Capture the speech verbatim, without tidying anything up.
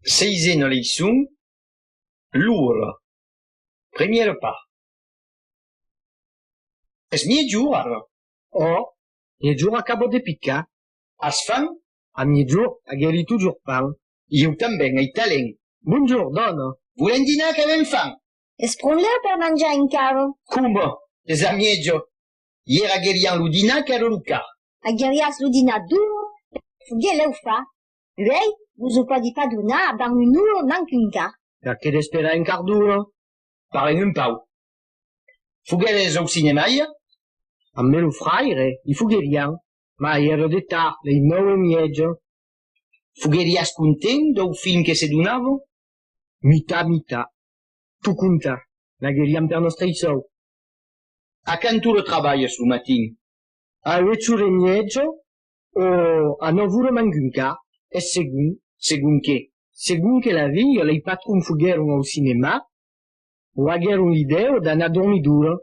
Seisena leiçon, l'ora. Premiera part. Es miègjorn ara? Ò, miègjorn acaba de picar. As fam? A miègjorn aguèri totjorn fam. Ieu tanben, ai talent. Bonjorn, dòna. Volèm dinar, qu'avèm fam. Es pron lèu per manjar encara. Coma? Es a mièja. Ièr agueriam lo dinar qu'èra lo quart. Agueriatz lo dinar d'ora, foguèt lèu fach. Uèi, vos o pòdi pas donar abans una ora manca un quart. Perqué d'esperar un quart d'ora? Parlem un pauc. Foguèretz au cinèma ièr? Ambe lo fraire, i fogueriam, mas èra de tard, lei nòu e mièja. Fogueriatz content dau film que se donava? Mitat, mitat. Tot comptat, n'agueriam per nòstrei sòus. A quant ora trabalhas lo matin? A uèch oras e mièja o a nòu oras manca un quart, es segon. Segon qué? Segon que la vilha, lei patrons foguèron au cinèma o aguèron l'idèa d'anar dormir d'ora.